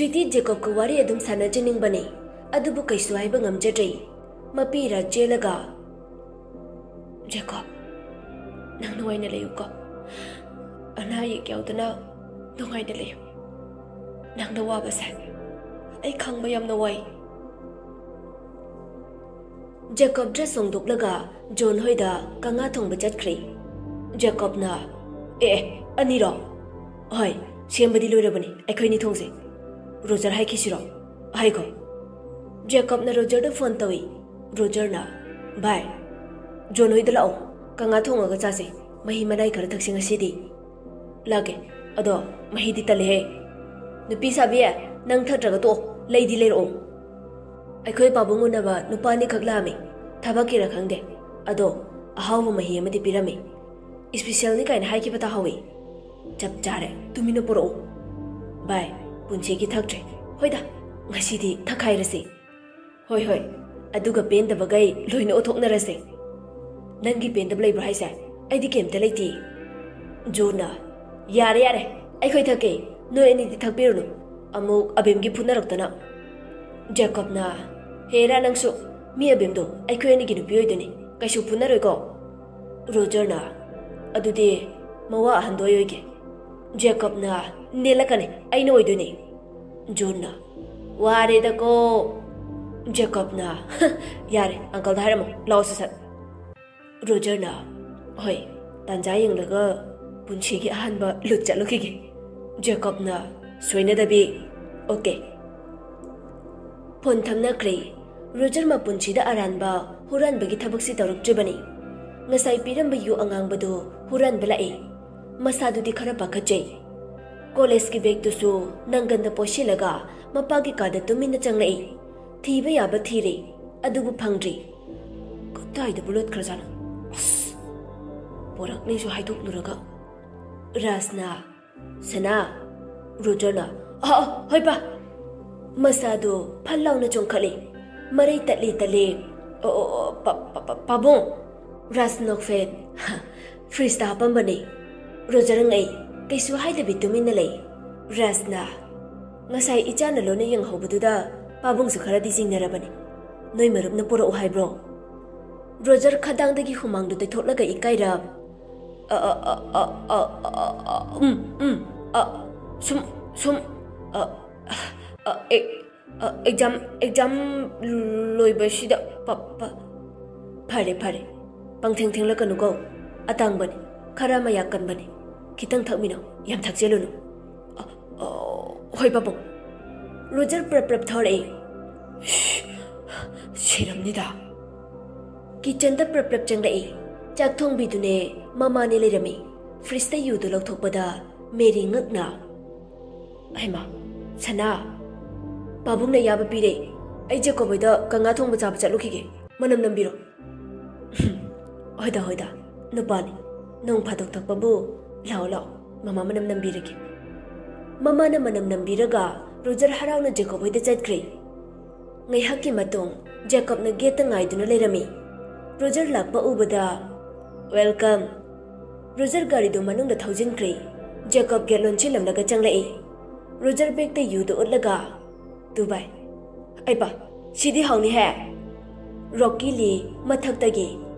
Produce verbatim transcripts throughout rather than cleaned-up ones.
Sweetie ꯖꯦꯀꯣꯕꯀ ꯋꯥꯔꯤ ꯑꯗꯨꯝ ꯁꯥꯟꯅꯖꯅꯤꯡꯕꯅꯤ, ꯑꯗꯨꯕꯨ ꯀꯩꯁꯨ ꯍꯥꯏꯕ ꯉꯝꯖꯗ꯭ꯔꯦ꯫ ꯃꯄꯤ ꯏꯔꯥ ꯆꯦꯜꯂꯒ, "ꯖꯦꯀꯣꯕ, ꯅꯪ ꯅꯨꯡꯉꯥꯏꯅ ꯂꯩꯌꯨꯀꯣ꯫ ꯑꯅꯥ ꯑꯌꯦꯛ ꯌꯥꯎꯗꯅ ꯅꯨꯡꯉꯥꯏꯅ ꯂꯩꯌꯨ꯫ ꯅꯪꯅ ꯋꯥꯕꯁꯦ ꯑꯩ ꯈꯪꯕ ꯌꯥꯝꯅ ꯋꯥꯏ꯫" ꯖꯦꯀꯣꯕ ꯗ꯭ꯔꯦꯁ ꯍꯣꯡꯗꯣꯛꯂꯒ ꯖꯣꯟ ꯍꯣꯏꯗ ꯀꯪꯉꯥ ꯊꯣꯡꯕ ꯆꯠꯈ꯭ꯔꯦ꯫ ꯖꯦꯀꯣꯕꯅ, "ꯑꯦ, ꯑꯦ, ꯑꯅꯤꯔꯣ?" "ꯍꯣꯏ, ꯁꯦꯝꯕꯗꯤ ꯂꯣꯏꯔꯕꯅꯤ, ꯑꯩꯈꯣꯏꯅꯤ ꯊꯣꯡꯁꯦ꯫ ꯔꯣꯖꯔ ꯍꯥꯏꯈꯤꯁꯤꯔꯣ? ꯍꯥꯏꯈꯣ꯫" ꯖꯦꯀꯣꯕꯅ ꯔꯣꯖꯔꯗ ꯐꯣꯟ ꯇꯧꯏ꯫ ꯔꯣꯖꯔꯅ, "ꯚꯥꯏ, ꯖꯣꯟ ꯍꯣꯏꯗ ꯂꯥꯛꯑꯣ, ꯀꯪꯉꯥ ꯊꯣꯡꯉꯒ ꯆꯥꯁꯦ, ꯃꯍꯤ ꯃꯅꯥꯏ ꯈꯔ ꯊꯛꯁꯤ ꯉꯁꯤꯗꯤ꯫" "ꯂꯥꯛꯀꯦ, ꯑꯗꯣ ꯃꯍꯤꯗꯤ ꯇꯜꯂꯦꯍꯦ꯫" "ꯅꯨꯄꯤ ꯁꯥꯕꯤ, ꯅꯪ ꯊꯛꯇ꯭ꯔꯒ ꯇꯣꯛꯑꯣ, ꯂꯩꯗꯤ ꯂꯩꯔꯛꯑꯣ꯫" "ꯑꯩꯈꯣꯏ ꯄꯥꯕꯨꯡ ꯎꯅꯕ ꯅꯨꯄꯥ ꯑꯅꯤꯈꯛ ꯂꯥꯛꯑꯝꯃꯤ, ꯊꯕꯛꯀꯤꯔ ꯈꯪꯗꯦ, ꯑꯗꯣ ꯑꯍꯥꯎꯕ ꯃꯍꯤ ꯑꯃꯗꯤ ꯄꯤꯔꯝꯃꯤ꯫ ꯏꯁꯄꯤꯁꯦꯜꯅꯤ ꯀꯥꯏꯅ ꯍꯥꯏꯈꯤꯕ ꯇꯥꯍꯧꯋꯤ꯫" "ꯆꯞ ꯆꯥꯔꯦ, ꯇꯨꯃꯤꯟꯅ ꯄꯨꯔꯛꯎ꯫" "ꯚꯥꯏ, ꯄꯨꯟꯁꯤꯒꯤ ꯊꯛꯇ꯭ꯔꯦ꯫ ꯍꯣꯏꯗ, ꯉꯁꯤꯗꯤ ꯊꯛꯈꯥꯏꯔꯁꯤ꯫" "ꯍꯣꯏ, ꯍꯣꯏ, ꯑꯗꯨꯒ ꯄꯦꯟꯗꯕꯈꯩ ꯂꯣꯏꯅ ꯎꯠꯊꯣꯛꯅꯔꯁꯦ꯫" "ꯅꯪꯒꯤ ꯄꯦꯟꯗꯕ ꯂꯩꯕ꯭ꯔꯣ ꯍꯥꯏꯁꯦ? ꯑꯩꯗꯤ ꯀꯩꯝꯇ ꯂꯩꯇꯦ꯫" ꯖꯣꯟꯅ, "ꯌꯥꯔꯦ, ꯌꯥꯔꯦ, ꯑꯩꯈꯣꯏ ꯊꯛꯀꯦ, ꯅꯣꯏ ꯑꯅꯤꯗꯤ ꯊꯛꯄꯤꯔꯨꯅꯨ, ꯑꯃꯨꯛ ꯑꯕꯦꯝꯒꯤ ꯐꯨꯅꯔꯛꯇꯅ꯫" ꯖꯦꯀꯣꯕꯅ, "ꯍꯦꯔꯥ ꯅꯪꯁꯨ, ꯃꯤ ꯑꯕꯦꯝꯗꯣ ꯑꯩꯈꯣꯏ ꯑꯅꯤꯒꯤ ꯅꯨꯄꯤ ꯑꯣꯏꯗꯣꯏꯅꯤ, ꯀꯩꯁꯨ ꯐꯨꯅꯔꯣꯏꯀꯣ?" ꯔꯣꯖꯔꯅ, "ꯑꯗꯨꯗꯤ ꯃꯋꯥ ꯑꯍꯟꯗꯣ ꯑꯩ ꯑꯣꯏꯒꯦ꯫" ꯖꯦꯀꯣꯕꯅ, "ꯅꯦꯜꯂꯛꯀꯅꯤ, ꯑꯩꯅ ꯑꯣꯏꯗꯣꯏꯅꯤ꯫" ꯖꯣꯟꯅ, "ꯋꯥꯔꯦꯗꯀꯣ꯫" ꯖꯦꯀꯣꯕꯅ, "ꯌꯥꯔꯦ, ꯑꯪꯀꯜꯗ ꯍꯥꯏꯔꯝꯃꯣ, ꯂꯥꯛꯑꯣ ꯁꯠ ꯁꯠ꯫" ꯔꯣꯖꯔꯅ, "ꯍꯣꯏ, ꯇꯥꯟꯖꯥ ꯌꯦꯡꯂꯒ ꯄꯨꯟꯁꯤꯒꯤ ꯑꯍꯥꯟꯕ ꯂꯨꯠ ꯆꯠꯂꯨꯈꯤꯒꯦ꯫" ꯖꯦꯀꯣꯕꯅ, "ꯁꯣꯏꯅꯗꯕꯤ, ꯑꯣꯀꯦ꯫" ꯐꯣꯟ ꯊꯝꯅꯈ꯭ꯔꯦ꯫ ꯔꯣꯖꯔ ꯃꯄꯨꯟꯁꯤꯗ ꯑꯔꯥꯟꯕ ꯍꯨꯔꯥꯟꯕꯒꯤ ꯊꯕꯛꯁꯤ ꯇꯧꯔꯛꯇ꯭ꯔꯤꯕꯅꯤ꯫ ꯉꯁꯥꯏ ꯄꯤꯔꯝꯕ ꯌꯨ ꯑꯉꯥꯡꯕꯗꯨ ꯍꯨꯔꯥꯟꯕ ꯂꯥꯛꯏ꯫ ꯃꯁꯥꯗꯨꯗꯤ ꯈꯔ ꯄꯥꯈꯠꯆꯩ꯫ ꯀꯣꯂꯦꯖꯀꯤ ꯕꯦꯒꯇꯨꯁꯨ ꯅꯪꯒꯟꯗ ꯄꯣꯠꯁꯤꯜꯂꯒ ꯃꯄꯥꯒꯤ ꯀꯥꯗ ꯇꯨꯃꯤꯟꯅ ꯆꯪꯂꯛꯏ꯫ ꯊꯤꯕ ꯌꯥꯕ ꯊꯤꯔꯦ, ꯑꯗꯨꯕꯨ ꯐꯪꯗ꯭ꯔꯤ꯫ ꯀꯗꯥꯏꯗꯕꯨ ꯂꯣꯠꯈ꯭ꯔꯖꯥꯠꯅꯣ? ꯑꯁ! ꯄꯣꯔꯛꯅꯤꯁꯨ ꯍꯥꯏꯗꯣꯛꯂꯨꯔꯒ꯫ ꯔꯥꯖꯅ, "ꯁꯅꯥ!" ꯔꯣꯖꯔꯅ, "ꯑ, ꯑ, ꯍꯣꯏ, ꯄꯥ!" ꯃꯁꯥꯗꯨ ꯐꯠ ꯂꯥꯎꯅ ꯆꯣꯡꯈꯠꯂꯤ꯫ ꯃꯔꯩ ꯇꯠꯂꯤ ꯇꯠꯂꯤ꯫ "ꯑꯣ, ꯑꯣ, ꯑꯣ, ꯄꯥ-, ꯄꯥ-, ꯄꯥ-, ꯄꯥꯕꯨꯡ!" ꯔꯥꯖ ꯅꯣꯛꯐꯦꯠ꯫ "ꯐ꯭ꯔꯤꯖꯇ ꯍꯥꯞꯄꯝꯕꯅꯤ꯫" ꯔꯣꯖꯔ ꯉꯛꯏ꯫ ꯀꯩꯁꯨ ꯍꯥꯏꯗꯕꯤ ꯇꯨꯃꯤꯟꯅ ꯂꯩ꯫ ꯔꯥꯖꯅ, ꯉꯁꯥꯏ ꯏꯆꯥꯅ ꯂꯣꯟꯅ ꯌꯦꯡꯍꯧꯕꯗꯨꯗ ꯄꯥꯕꯨꯡꯁꯨ ꯈꯔꯗꯤ ꯆꯤꯡꯅꯔꯕꯅꯤ꯫ ꯅꯣꯏ ꯃꯔꯨꯞꯅ ꯄꯨꯔꯛꯎ ꯍꯥꯏꯕ꯭ꯔꯣ? ꯔꯣꯖꯔ ꯈꯗꯥꯡꯗꯒꯤ ꯍꯨꯃꯥꯡꯗꯨ ꯇꯩꯊꯣꯛꯂꯒ ꯏꯀꯥꯏꯔꯞ, "ꯑ, ꯑ, ꯑ, ꯑ, ꯑ, ꯑ, ꯑ, ꯎꯝ, ꯎꯝ, ꯑ, ꯁꯨꯝ, ꯁꯨꯝ, ꯑ, ꯑ, ꯑꯦ-, ꯑ, ꯑꯦꯛꯖꯥꯝ, ꯑꯦꯛꯖꯥꯝ ꯂꯣꯏꯕꯁꯤꯗ ꯄ-, ꯄ-, ꯐꯔꯦ, ꯐꯔꯦ꯫ ꯄꯪꯊꯦꯡ ꯊꯦꯡꯂꯛꯀꯅꯨꯀꯣ꯫ ꯑꯇꯥꯡꯕꯅꯤ, ꯈꯔ ꯃꯌꯥꯛ ꯀꯟꯕꯅꯤ꯫ ꯈꯤꯇꯪ ꯊꯛꯃꯤꯟꯅꯧ, ꯌꯥꯝ ꯊꯛꯆꯜꯂꯨꯅꯨ꯫" "ꯑ, ꯑ, ꯍꯣꯏ, ꯄꯥꯕꯨꯡ꯫" ꯔꯣꯖꯔ ꯄ꯭ꯔꯞ ꯄ꯭ꯔꯞ ꯊꯧꯔꯛꯏ꯫ ꯁꯤꯔꯝꯅꯤꯗ꯫ ꯀꯤꯆꯟꯗ ꯄ꯭ꯔꯞ ꯄ꯭ꯔꯞ ꯆꯪꯂꯛꯏ꯫ ꯆꯥꯛ ꯊꯣꯡꯕꯤꯗꯨꯅꯦ ꯃꯃꯥꯅꯦ ꯂꯩꯔꯝꯃꯤ꯫ ꯐ꯭ꯔꯤꯖꯇ ꯌꯨꯗꯨ ꯂꯧꯊꯣꯛꯄꯗ ꯃꯦꯔꯤ ꯉꯛꯅ, "ꯍꯩꯃꯥ, ꯁꯅꯥ, ꯄꯥꯕꯨꯡꯅ ꯌꯥꯕ ꯄꯤꯔꯦ꯫ ꯑꯩ ꯖꯦꯀꯣꯕ ꯍꯣꯏꯗ ꯀꯪꯉꯥ ꯊꯣꯡꯕ ꯆꯥꯕ ꯆꯠꯂꯨꯈꯤꯒꯦ꯫ ꯃꯅꯝ ꯅꯝꯕꯤꯔꯣ꯫" "ꯍꯣꯏꯗ, ꯍꯣꯏꯗ, ꯅꯨꯄꯥꯅꯤ꯫ ꯅꯣꯡ ꯐꯥꯗꯣꯛ ꯊꯛꯄꯕꯨ꯫ ꯂꯥꯛꯑꯣ, ꯂꯥꯛꯑꯣ, ꯃꯃꯥ ꯃꯅꯝ ꯅꯝꯕꯤꯔꯒꯦ꯫" ꯃꯃꯥꯅ ꯃꯅꯝ ꯅꯝꯕꯤꯔꯒ ꯔꯣꯖꯔ ꯍꯔꯥꯎꯅ ꯖꯦꯀꯣꯕ ꯍꯣꯏꯗ ꯆꯠꯈ꯭ꯔꯦ꯫ ꯉꯥꯏꯍꯥꯛꯀꯤ ꯃꯇꯨꯡ ꯖꯦꯀꯣꯕꯅ ꯒꯦꯠꯇ ꯉꯥꯏꯗꯨꯅ ꯂꯩꯔꯝꯃꯤ꯫ ꯔꯣꯖꯔ ꯂꯥꯛꯄ ꯎꯕꯗ, "Welcome꯫" ꯔꯣꯖꯔ ꯒꯥꯔꯤꯗꯨ ꯃꯅꯨꯡꯗ ꯊꯧꯖꯤꯟꯈ꯭ꯔꯦ꯫ ꯖꯦꯀꯣꯕ ꯒꯦꯠ ꯂꯣꯟꯁꯤꯜꯂꯝꯂꯒ ꯆꯪꯂꯛꯏ꯫ ꯔꯣꯖꯔ ꯕꯦꯒꯇ ꯌꯨꯗꯨ ꯎꯠꯂꯒ, "ꯇꯨ ꯚꯥꯏ, ꯑꯩꯕ, ꯁꯤꯗꯤ ꯍꯥꯎꯅꯤꯍꯦ꯫" ꯔꯣꯀꯤ ꯂꯤ ꯃꯊꯛꯇꯒꯤ,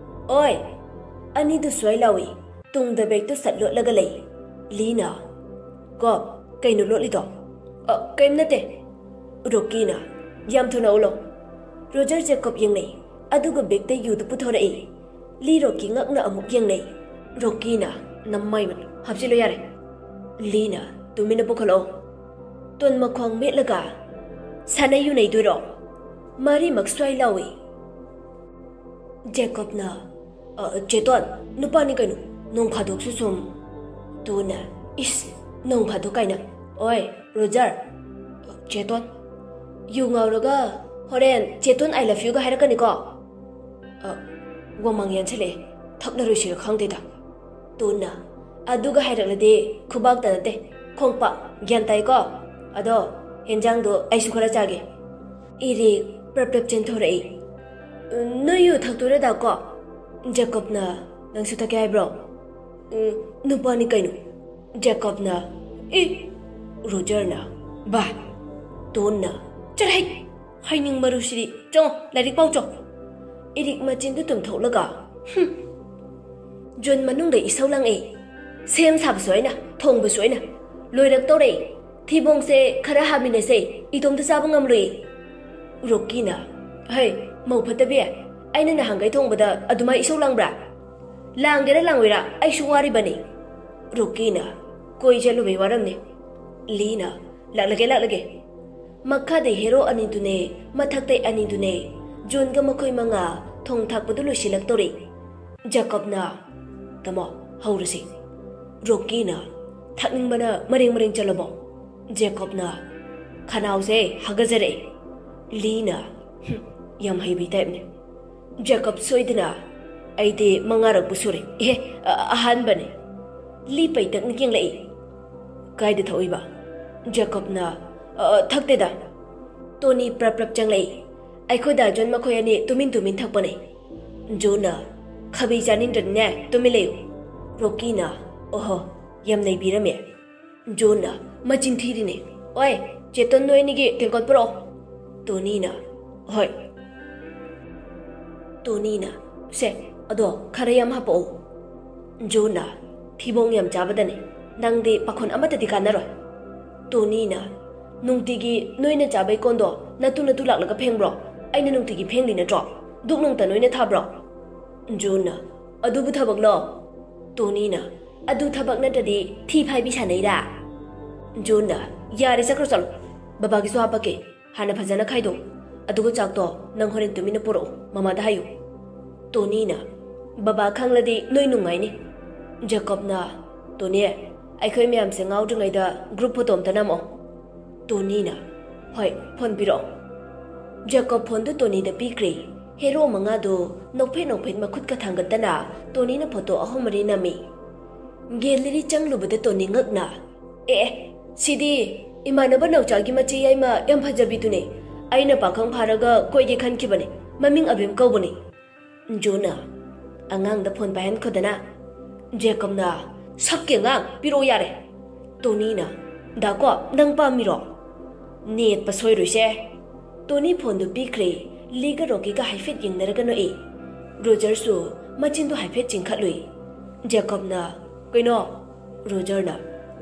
"ꯑꯣꯏ!" ꯑꯅꯤꯗꯨ ꯁ꯭ꯋꯥꯏ ꯂꯥꯎꯏ꯫ ꯇꯨꯡꯗ ꯕꯦꯒꯇꯨ ꯁꯠ ꯂꯣꯠꯂꯒ ꯂꯩ꯫ ꯂꯤꯅ, "ꯀꯣ, ꯀꯩꯅꯣ ꯂꯣꯠꯂꯤꯗꯣ?" "ꯑ, ꯀꯩꯝ ꯅꯠꯇꯦ꯫" ꯔꯣꯀꯤꯅ, "ꯌꯥꯝ ꯊꯨꯅ ꯎꯠꯂꯣ꯫" ꯔꯣꯖꯔ ꯖꯦꯀꯣꯕ ꯌꯦꯡꯅꯩ, ꯑꯗꯨꯒ ꯕꯦꯒꯇ ꯌꯨꯗꯨ ꯄꯨꯊꯣꯔꯛꯏ꯫ ꯂꯤ ꯔꯣꯀꯤ ꯉꯛꯅ ꯑꯃꯨꯛ ꯌꯦꯡꯅꯩ꯫ ꯔꯣꯀꯤꯅ, "ꯅꯃꯥꯏꯃꯠ, ꯍꯥꯞꯆꯤꯜꯂꯣ ꯌꯥꯔꯦ꯫" ꯂꯤꯅ, "ꯇꯨꯃꯤꯟꯅ ꯄꯨꯈꯠꯂꯛꯑꯣ꯫" ꯇꯣꯟ ꯃꯈꯣꯡ ꯃꯦꯠꯂꯒ, "ꯁꯥꯟꯅꯩ ꯌꯨꯅꯩꯗꯣꯏꯔꯣ?" ꯃꯔꯤꯃꯛ ꯁ꯭ꯋꯥꯏ ꯂꯥꯎꯏ꯫ ꯖꯦꯀꯣꯕꯅ, "ꯑ, ꯆꯦꯇꯣꯟ, ꯅꯨꯄꯥꯅꯤ ꯀꯩꯅꯣ, ꯅꯣꯡ ꯐꯥꯗꯣꯛꯁꯨ ꯁꯨꯝ꯫" ꯇꯨꯅ, "ꯏꯁ, ꯅꯣꯡ ꯐꯥꯗꯣꯛ ꯀꯥꯏꯅ꯫ ꯑꯣꯏ, ꯔꯣꯖꯔ꯫" "ꯆꯦꯇꯣꯟ, ꯌꯨ ꯉꯥꯎꯔꯒ ꯍꯣꯔꯦꯟ 'ꯆꯦꯇꯣꯟ, I love you'ꯒ' ꯍꯥꯏꯔꯛꯀꯅꯤꯀꯣ?" "ꯑ, ꯋꯥꯃꯥꯡ ꯌꯥꯟꯁꯤꯜꯂꯛꯑꯦ, ꯊꯛꯂꯔꯣꯏꯁꯤꯔ ꯈꯪꯗꯦꯗ꯫" ꯇꯨꯅ, "ꯑꯗꯨꯒ ꯍꯥꯏꯔꯛꯂꯗꯤ ꯈꯨꯕꯥꯛꯇ ꯅꯠꯇꯦ, ꯈꯣꯡꯄꯥꯛ, ꯒ꯭ꯌꯥꯟ ꯇꯥꯏꯀꯣ? ꯑꯗꯣ ꯍꯦꯟꯖꯥꯡꯗꯣ ꯑꯩꯁꯨ ꯈꯔ ꯆꯥꯒꯦ꯫" ꯏꯔꯤꯛ ꯄ꯭ꯔꯞ ꯄ꯭ꯔꯞ ꯆꯦꯟꯊꯣꯔꯛꯏ꯫ "ꯅꯣꯏ ꯌꯨ ꯊꯛꯇꯣꯏꯔꯗꯀꯣ?" ꯖꯦꯀꯣꯕꯅ, "ꯅꯪꯁꯨ ꯊꯛꯀꯦ ꯍꯥꯏꯕ꯭ꯔꯣ?" "ꯎꯝ, ꯅꯨꯄꯥꯅꯤ ꯀꯩꯅꯣ꯫" ꯖꯦꯀꯣꯕꯅ, "ꯏ!" ꯔꯣꯖꯔꯅ, ꯕꯥ, ꯇꯣꯟꯅ, "ꯆꯠꯍꯩ! ꯍꯩꯅꯤꯡ ꯃꯔꯨꯁꯤꯗꯤ, ꯆꯪꯉꯣ, ꯂꯥꯏꯔꯤꯛ ꯄꯥꯎ ꯆꯣ!" ꯏꯔꯤꯛ ꯃꯆꯤꯟꯗꯨ ꯇꯨꯝꯊꯣꯛꯂꯒ, "ꯍꯨꯝ!" ꯖꯣꯟ ꯃꯅꯨꯡꯗ ꯏꯁꯧ ꯂꯥꯡꯉꯛꯏ꯫ "ꯁꯦꯝ ꯁꯥꯕꯁꯨ ꯑꯩꯅ, ꯊꯣꯡꯕꯁꯨ ꯑꯩꯅ꯫ ꯂꯣꯏꯔꯛꯇꯧꯔꯦ꯫ ꯊꯤꯕꯣꯡꯁꯦ ꯈꯔ ꯍꯥꯃꯤꯟꯅꯁꯦ, ꯏꯇꯣꯝꯇ ꯆꯥꯕ ꯉꯝꯂꯣꯏ꯫" ꯔꯣꯀꯤꯅ, "ꯍꯩ, ꯃꯧ ꯐꯠꯇꯕꯤ, ꯑꯩꯅ ꯅꯍꯥꯟꯈꯩ ꯊꯣꯡꯕꯗ ꯑꯗꯨꯃꯥꯏ ꯏꯁꯧ ꯂꯥꯡꯕ꯭ꯔꯥ? ꯂꯥꯡꯒꯦꯔꯥ ꯂꯥꯡꯉꯣꯏꯔꯥ, ꯑꯩꯁꯨ ꯋꯥꯔꯤꯕꯅꯤ꯫" ꯔꯣꯀꯤꯅ, "ꯀꯣꯏ ꯆꯠꯂꯨꯕꯩ ꯋꯥꯔꯝꯅꯤ꯫" ꯂꯤꯅ, "ꯂꯥꯛꯂꯒꯦ, ꯂꯥꯛꯂꯒꯦ꯫" ꯃꯈꯥꯗꯩ ꯍꯦꯔꯣ ꯑꯅꯤꯗꯨꯅꯦ, ꯃꯊꯛꯇꯩ ꯑꯅꯤꯗꯨꯅꯦ꯫ ꯖꯣꯟꯒ ꯃꯈꯣꯏ ꯃꯉꯥ ꯊꯣꯡ ꯊꯥꯛꯄꯗꯨ ꯂꯣꯏꯁꯤꯜꯂꯛꯇꯧꯔꯦ꯫ ꯖꯦꯀꯣꯕꯅ, "ꯇꯥꯃꯣ, ꯍꯧꯔꯁꯤ꯫" ꯔꯣꯀꯤꯅ, "ꯊꯛꯅꯤꯡꯕꯅ ꯃꯔꯦꯡ ꯃꯔꯦꯡ ꯆꯠꯂꯕꯣ?" ꯖꯦꯀꯣꯕꯅ, "ꯈꯅꯥꯎꯁꯦ ꯍꯥꯒꯠꯖꯔꯛꯑꯦ꯫" ꯂꯤꯅ, "ꯍꯨꯝ, ꯌꯥꯝ ꯍꯩꯕꯩ ꯇꯥꯏꯞꯅꯦ꯫" ꯖꯦꯀꯣꯕ ꯁꯣꯏꯗꯅ, "ꯑꯩꯗꯤ ꯃꯉꯥꯔꯛꯄꯨ ꯁꯨꯔꯦ꯫ ꯏꯍꯦ, ꯑ-, ꯑꯍꯥꯟꯕꯅꯦ꯫" ꯂꯤ ꯄꯩꯇꯛꯅ ꯌꯦꯡꯂꯛꯏ꯫ "ꯀꯥꯏꯗ ꯊꯛꯎꯏꯕ?" ꯖꯦꯀꯣꯕꯅ, "ꯑ, ꯊꯛꯇꯦꯗ꯫" ꯇꯣꯅꯤ ꯄ꯭ꯔꯞ ꯄ꯭ꯔꯞ ꯆꯪꯂꯛꯏ꯫ "ꯑꯩꯈꯣꯏ ꯗꯥ ꯖꯣꯟ ꯃꯈꯣꯏ ꯑꯅꯤ ꯇꯨꯃꯤꯟ ꯇꯨꯃꯤꯟ ꯊꯛꯄꯅꯦ꯫" ꯖꯣꯟꯅ, "ꯈꯥꯕꯩ ꯆꯥꯅꯤꯡꯗ꯭ꯔꯗꯤꯅꯦ, ꯇꯨꯃꯤꯟ ꯂꯩꯌꯨ꯫" ꯔꯣꯀꯤꯅ, "ꯑꯣꯍꯣ, ꯌꯥꯝ ꯅꯩꯕꯤꯔꯝꯃꯦ꯫" ꯖꯣꯟꯅ, "ꯃꯆꯤꯟ ꯊꯤꯔꯤꯅꯦ꯫ ꯑꯣꯏ, ꯆꯦꯇꯟ, ꯅꯣꯏ ꯑꯅꯤꯒꯤ ꯇꯦꯡꯀꯣꯠ ꯄꯨꯔꯛꯑꯣ꯫" ꯇꯣꯅꯤꯅ, "ꯍꯣꯏ꯫" ꯇꯣꯅꯤꯅ, "ꯁꯦ, ꯑꯗꯣ ꯈꯔ ꯌꯥꯝ ꯍꯥꯄꯛꯑꯣ꯫" ꯖꯣꯟꯅ, "ꯊꯤꯕꯣꯡ ꯌꯥꯝ ꯆꯥꯕꯗꯅꯦ, ꯅꯪꯗꯤ ꯄꯥꯈꯣꯟ ꯑꯃꯠꯇꯗꯤ ꯀꯥꯟꯅꯔꯣꯏ꯫" ꯇꯣꯅꯤꯅ, "ꯅꯨꯡꯇꯤꯒꯤ ꯅꯣꯏꯅ ꯆꯥꯕꯩ ꯀꯣꯟꯗꯣ ꯅꯇꯨ ꯅꯇꯨ ꯂꯥꯛꯂꯒ ꯐꯦꯡꯕ꯭ꯔꯣ? ꯑꯩꯅ ꯅꯨꯡꯇꯤꯒꯤ ꯐꯦꯡꯂꯤ ꯅꯠꯇ꯭ꯔꯣ? ꯗꯨꯛ ꯅꯨꯡꯇ ꯅꯣꯏꯅ ꯊꯥꯕ꯭ꯔꯣ?" ꯖꯣꯟꯅ, "ꯑꯗꯨꯕꯨ ꯊꯕꯛꯂꯣ?" ꯇꯣꯅꯤꯅ, "ꯑꯗꯨ ꯊꯕꯛ ꯅꯠꯇ꯭ꯔꯗꯤ ꯊꯤ ꯐꯥꯏꯕꯤ ꯁꯥꯟꯅꯩꯔꯥ?" ꯖꯣꯟꯅ, "ꯌꯥꯔꯦ, ꯆꯠꯈ꯭ꯔꯣ, ꯆꯠꯂꯣ꯫ ꯕꯕꯥꯒꯤꯁꯨ ꯍꯥꯄꯛꯀꯦ꯫ ꯍꯥꯟꯅ ꯐꯖꯅ ꯈꯥꯏꯗꯣꯛ꯫ ꯑꯗꯨꯒ ꯆꯥꯛꯇꯣ ꯅꯪ ꯍꯣꯔꯦꯟ ꯇꯨꯃꯤꯟꯅ ꯄꯨꯔꯛꯎ, ꯃꯃꯥꯗ ꯍꯥꯏꯌꯨ꯫" ꯇꯣꯅꯤꯅ, "ꯕꯕꯥ ꯈꯪꯂꯗꯤ ꯅꯣꯏ ꯅꯨꯡꯉꯥꯏꯅꯤ꯫" ꯖꯦꯀꯣꯕꯅ, "ꯇꯣꯅꯤ, ꯑꯩꯈꯣꯏ ꯃꯌꯥꯝꯁꯦ ꯉꯥꯎꯗ꯭ꯔꯤꯉꯩꯗ ꯒ꯭ꯔꯨꯞ ꯐꯣꯇꯣ ꯑꯝꯇ ꯅꯝꯃꯛꯑꯣ꯫" ꯇꯣꯅꯤꯅ, "ꯍꯣꯏ, ꯐꯣꯟ ꯄꯤꯔꯛꯑꯣ꯫" ꯖꯦꯀꯣꯕ ꯐꯣꯟꯗꯨ ꯇꯣꯅꯤꯗ ꯄꯤꯈ꯭ꯔꯦ꯫ ꯍꯦꯔꯣ ꯃꯉꯥꯗꯨ ꯅꯣꯛꯐꯦꯠ ꯅꯣꯛꯐꯦꯠ ꯃꯈꯨꯠꯀ ꯊꯥꯡꯒꯠꯇꯅ ꯇꯣꯅꯤꯅ ꯐꯣꯇꯣ ꯑꯍꯨꯝ ꯃꯔꯤ ꯅꯝꯃꯤ꯫ ꯒꯦꯂꯔꯤ ꯆꯪꯂꯨꯕꯗ ꯇꯣꯅꯤ ꯉꯛꯅ, "ꯑꯦ, ꯑꯦ, ꯁꯤꯗꯤ ꯏꯃꯥꯟꯅꯕ ꯅꯥꯎꯆꯥꯒꯤ ꯃꯆꯦ ꯌꯥꯏꯃ ꯌꯥꯝ ꯐꯖꯕꯤꯗꯨꯅꯦ꯫ ꯑꯩꯅ ꯄꯥꯈꯪ ꯐꯥꯔꯒ ꯀꯣꯏꯒꯦ ꯈꯟꯈꯤꯕꯅꯦ꯫ ꯃꯃꯤꯡ ꯑꯕꯦꯝ ꯀꯧꯕꯅꯦ꯫" ꯖꯣꯟꯅ, "ꯑꯉꯥꯡꯗ ꯐꯣꯟ ꯄꯥꯏꯍꯟꯈꯣꯗꯅ꯫" ꯖꯦꯀꯣꯕꯅ, "ꯁꯛꯀꯤ ꯑꯉꯥꯡ, ꯄꯤꯔꯛꯑꯣ ꯌꯥꯔꯦ꯫" ꯇꯣꯅꯤꯅ, "ꯗꯥꯀꯣ, ꯅꯪ ꯄꯥꯝꯃꯤꯔꯣ?" ꯅꯦꯠꯄ ꯁꯣꯏꯔꯣꯏꯁꯦ꯫ ꯇꯣꯅꯤ ꯐꯣꯟꯗꯨ ꯄꯤꯈ꯭ꯔꯦ꯫ ꯂꯤꯒ ꯔꯣꯀꯤꯒ ꯍꯥꯏꯐꯦꯠ ꯌꯦꯡꯅꯔꯒ ꯅꯣꯛꯏ꯫ ꯔꯣꯖꯔꯁꯨ ꯃꯆꯤꯟꯗꯨ ꯍꯥꯏꯐꯦꯠ ꯆꯤꯡꯈꯠꯂꯨꯏ꯫ ꯖꯦꯀꯣꯕꯅ, "ꯀꯩꯅꯣ?" ꯔꯣꯖꯔꯅ,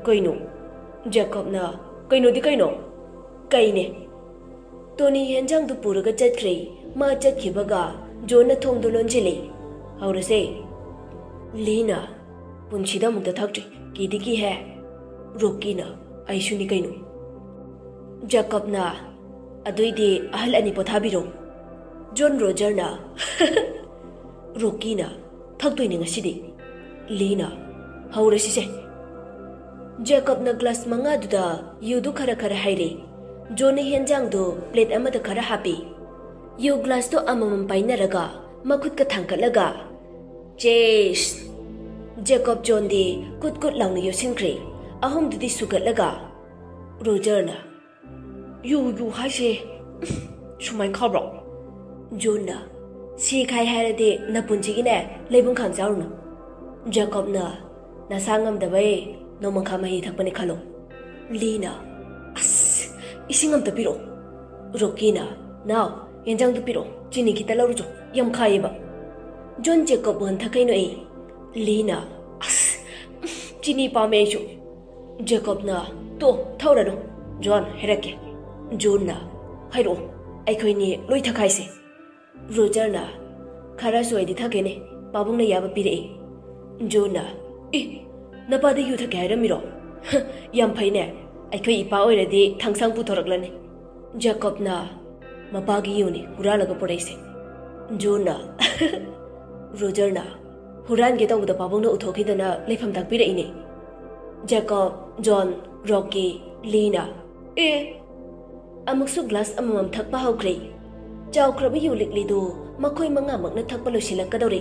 "ꯀꯩꯅꯣ?" ꯖꯦꯀꯣꯕꯅ, "ꯀꯩꯅꯣꯗꯤ ꯀꯩꯅꯣ?" "ꯀꯩꯅꯦ?" ꯇꯣꯅꯤ ꯍꯦꯟꯖꯥꯡꯗꯨ ꯄꯨꯔꯒ ꯆꯠꯈ꯭ꯔꯦ꯫ ꯃꯥ ꯆꯠꯈꯤꯕꯒ ꯖꯣꯟꯅ ꯊꯣꯡꯗꯨ ꯂꯣꯟꯁꯤꯜꯂꯤ꯫ "ꯍꯧꯔꯁꯦ꯫" ꯂꯤꯅ, "ꯄꯨꯟꯁꯤꯗ ꯑꯃꯨꯛꯇ ꯊꯛꯇ꯭ꯔꯤ, ꯀꯤꯗꯤ ꯀꯤꯍꯦ꯫" ꯔꯣꯀꯤꯅ, "ꯑꯩꯁꯨꯅꯤ ꯀꯩꯅꯣ꯫" ꯖꯦꯀꯣꯕꯅ, "ꯑꯗꯨꯏꯗꯤ ꯑꯍꯜ ꯑꯅꯤ ꯄꯣꯊꯥꯕꯤꯔꯣ꯫" ꯖꯣꯟ ꯔꯣꯖꯔꯅ, "ꯔꯣꯀꯤꯅ, ꯊꯛꯇꯣꯏꯅꯦ ꯉꯁꯤꯗꯤ꯫" ꯂꯤꯅ, "ꯍꯧꯔꯁꯤꯁꯦ꯫" ꯖꯦꯀꯣꯕꯅ ꯒ꯭ꯂꯥꯁ ꯃꯉꯥꯗꯨꯗ ꯌꯨꯗꯨ ꯈꯔ ꯈꯔ ꯍꯩꯔꯦ꯫ ꯖꯣꯟꯅ ꯍꯦꯟꯖꯥꯡꯗꯨ ꯄ꯭ꯂꯦꯠ ꯑꯃꯗ ꯈꯔ ꯍꯥꯞꯄꯤ꯫ ꯌꯨ ꯒ꯭ꯂꯥꯁꯇꯨ ꯑꯃꯃꯝ ꯄꯥꯏꯅꯔꯒ ꯃꯈꯨꯠꯀ ꯊꯥꯡꯒꯠꯂꯒ, "ꯆꯦꯁ!" ꯖꯦꯀꯣꯕ ꯖꯣꯟꯗꯤ ꯀꯨꯠ ꯀꯨꯠ ꯂꯥꯎꯅ ꯌꯣꯠꯁꯤꯟꯈ꯭ꯔꯦ꯫ ꯑꯍꯨꯝꯗꯨꯗꯤ ꯁꯨꯒꯠꯂꯒ, ꯔꯣꯖꯔꯅ, "ꯌꯨ, ꯌꯨ ꯍꯥꯏꯁꯦ ꯁꯨꯃꯥꯏꯅ ꯈꯥꯕ꯭ꯔꯣ?" ꯖꯣꯟꯅ, "ꯁꯤ ꯈꯥꯏ ꯍꯥꯏꯔꯗꯤ ꯅꯄꯨꯟꯁꯤꯒꯤꯅꯦ ꯂꯩꯕꯨꯡ ꯈꯥꯡ ꯆꯥꯔꯨꯅꯨ꯫" ꯖꯦꯀꯣꯕꯅ, "ꯅꯁꯥ ꯉꯝꯗꯕꯩ ꯅꯣꯡꯃꯪꯈꯥ ꯃꯍꯤ ꯊꯛꯄꯅꯤ ꯈꯜꯂꯣ꯫" ꯂꯤꯅ, "ꯑꯁ, ꯏꯁꯤꯡ ꯑꯝꯇ ꯄꯤꯔꯛꯑꯣ꯫" ꯔꯣꯀꯤꯅ, "ꯅꯥꯎ, ꯌꯦꯟꯖꯥꯡꯗꯨ ꯄꯤꯔꯛꯑꯣ, ꯆꯤꯅꯤ ꯈꯤꯇ ꯂꯧꯔꯨꯆꯣ, ꯌꯥꯝ ꯈꯥꯏꯌꯦꯕ꯫" ꯖꯣꯟ ꯖꯦꯀꯣꯕ ꯋꯥꯟꯊ ꯀꯩꯅꯣ ꯑꯩ꯫ ꯂꯤꯅ, "ꯑꯁ, ꯆꯤꯅꯤ ꯄꯥꯝꯃꯦ ꯑꯩꯁꯨ꯫" ꯖꯦꯀꯣꯕꯅ, "ꯇꯣ, ꯊꯧꯔꯅꯨ꯫ ꯖꯣꯟ, ꯍꯥꯏꯔꯛꯀꯦ꯫" ꯖꯣꯟꯅ, "ꯍꯥꯏꯔꯛꯑꯣ, ꯑꯩꯈꯣꯏꯅꯤ ꯂꯣꯏ ꯊꯛꯈꯥꯏꯁꯦ꯫" ꯔꯣꯖꯔꯅ, "ꯈꯔꯁꯨ ꯑꯩꯗꯤ ꯊꯛꯀꯦꯅꯦ, ꯄꯥꯕꯨꯡꯅ ꯌꯥꯕ ꯄꯤꯔꯛꯏ꯫" ꯖꯣꯟꯅ, "ꯏ, ꯅꯄꯥꯗ ꯌꯨ ꯊꯛꯀꯦ ꯍꯥꯏꯔꯝꯃꯤꯔꯣ? ꯌꯥꯝ ꯐꯩꯅꯦ, ꯑꯩꯈꯣꯏ ꯏꯄꯥ ꯑꯣꯏꯔꯗꯤ ꯊꯥꯡꯁꯥꯡ ꯄꯨꯊꯣꯔꯛꯂꯅꯤ꯫" ꯖꯦꯀꯣꯕꯅ, "ꯃꯄꯥꯒꯤ ꯌꯨꯅꯤ ꯍꯨꯔꯥꯜꯂꯒ ꯄꯨꯔꯛꯏꯁꯦ꯫" ꯖꯣꯟꯅ, ꯔꯣꯖꯔꯅ, "ꯍꯨꯔꯥꯟꯒꯦ ꯇꯧꯕꯗ ꯄꯥꯕꯨꯡꯅ ꯎꯊꯣꯛꯈꯤꯗꯅ ꯂꯩꯐꯝ ꯇꯥꯛꯄꯤꯔꯛꯏꯅꯦ꯫" ꯖꯦꯀꯣꯕ, ꯖꯣꯟ, ꯔꯣꯀꯤ, ꯂꯤꯅ, "ꯑꯦ!" ꯑꯃꯨꯛꯁꯨ ꯒ꯭ꯂꯥꯁ ꯑꯃꯃꯝ ꯊꯛꯄ ꯍꯧꯈ꯭ꯔꯦ꯫ ꯆꯥꯎꯈ꯭ꯔꯕ ꯌꯨ ꯂꯤꯛꯂꯤꯗꯨ ꯃꯈꯣꯏ ꯃꯉꯥꯃꯛꯅ ꯊꯛꯄ ꯂꯣꯏꯁꯤꯜꯂꯛꯀꯗꯧꯔꯦ꯫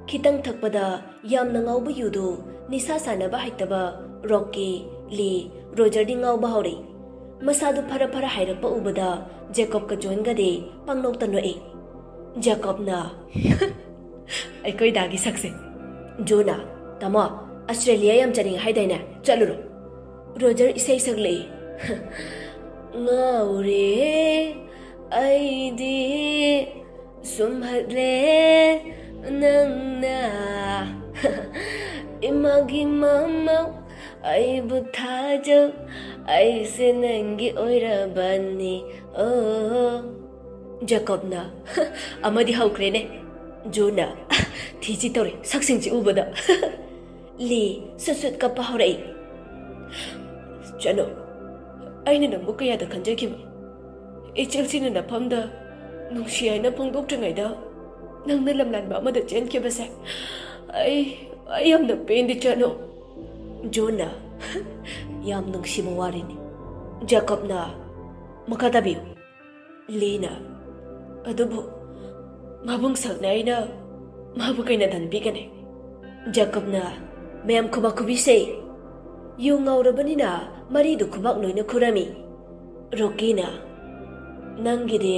ꯈꯤꯇꯪ ꯊꯛꯄꯗ ꯌꯥꯝꯅ ꯉꯥꯎꯕ ꯌꯨꯗꯨ ꯅꯤꯁꯥ ꯁꯥꯟꯅꯕ ꯍꯩꯇꯕ ꯔꯣꯀꯤ, ꯂꯤ, ꯔꯣꯖꯔꯗꯤ ꯉꯥꯎꯕ ꯍꯧꯔꯦ꯫ ꯃꯁꯥꯗꯨ ꯐꯔ ꯐꯔ ꯍꯥꯏꯔꯛꯄ ꯎꯕꯗ ꯖꯦꯀꯣꯕꯀ ꯖꯣꯟꯒꯗꯤ ꯄꯪꯅꯣꯛꯇ ꯅꯣꯛꯏ꯫ ꯖꯦꯀꯣꯕꯅ, "ꯑꯩꯈꯣꯏ ꯗꯥꯒꯤ ꯁꯛꯁꯦ꯫" ꯖꯣꯟꯅ, "ꯇꯥꯃꯣ, ꯑꯁꯇ꯭ꯔꯦꯂꯤꯌꯥ ꯌꯥꯝ ꯆꯠꯅꯤꯡꯉꯦ ꯍꯥꯏꯗꯥꯏꯅꯦ? ꯆꯠꯂꯨꯔꯣ꯫" ꯔꯣꯖꯔ ꯏꯁꯩ ꯁꯛꯂꯛꯏ꯫ ꯉꯥꯎꯔꯦ ꯑꯩꯗꯤ ꯁꯨꯝꯍꯠꯂꯦ ꯅꯪꯅ ꯏꯃꯥꯒꯤ ꯃꯃꯧ ꯑꯩꯕꯨ ꯊꯥꯖꯧ ꯑꯩꯁꯦ ꯅꯪꯒꯤ ꯑꯣꯏꯔꯕꯅꯤ ꯑꯣ ꯖꯦꯀꯣꯕꯅ ꯑꯃꯗꯤ ꯍꯧꯈ꯭ꯔꯦꯅꯦ꯫ ꯖꯣꯟꯅ ꯊꯤꯖꯤ ꯇꯧꯔꯦ ꯁꯛꯁꯤꯡꯁꯤ ꯎꯕꯗ꯫ ꯂꯤ ꯁꯨꯠ ꯁꯨꯠ ꯀꯞꯄ ꯍꯧꯔꯛꯏ꯫ ꯆꯅꯣ, ꯑꯩꯅ ꯅꯪꯕꯨ ꯀꯌꯥꯗ ꯈꯟꯖꯈꯤꯕ? ꯏꯆꯦꯜꯁꯤꯅ ꯅꯐꯝꯗ ꯅꯨꯡꯁꯤ ꯍꯥꯏꯅ ꯐꯣꯡꯗꯣꯛꯇ꯭ꯔꯤꯉꯩꯗ ꯅꯪꯅ ꯂꯝꯂꯥꯟꯕ ꯑꯃꯗ ꯆꯦꯟꯈꯤꯕꯁꯦ ꯑꯩ ꯑꯩ ꯌꯥꯝꯅ ꯄꯦꯟꯗꯦ ꯆꯅꯣ꯫ ꯖꯣꯟꯅ ꯌꯥꯝ ꯅꯨꯡꯁꯤꯕ ꯋꯥꯔꯤꯅꯤ꯫ ꯖꯦꯀꯣꯕꯅ ꯃꯈꯥ ꯇꯥꯕꯤꯌꯨ꯫ ꯂꯤꯅ ꯑꯗꯨꯕꯨ ꯃꯕꯨꯡ ꯁꯛꯅ ꯑꯩꯅ ꯃꯥꯕꯨ ꯀꯩꯅ ꯗꯟꯕꯤꯒꯅꯤ꯫ ꯖꯦꯀꯣꯕꯅ ꯃꯌꯥꯝ ꯈꯨꯕꯥꯛ ꯈꯨꯕꯤꯁꯦ꯫ ꯌꯨ ꯉꯥꯎꯔꯕꯅꯤꯅ ꯃꯔꯤꯗꯨ ꯈꯨꯕꯥꯛ ꯂꯣꯏꯅ ꯈꯨꯔꯝꯃꯤ꯫ ꯔꯣꯀꯤꯅ ꯅꯪꯒꯤꯗꯤ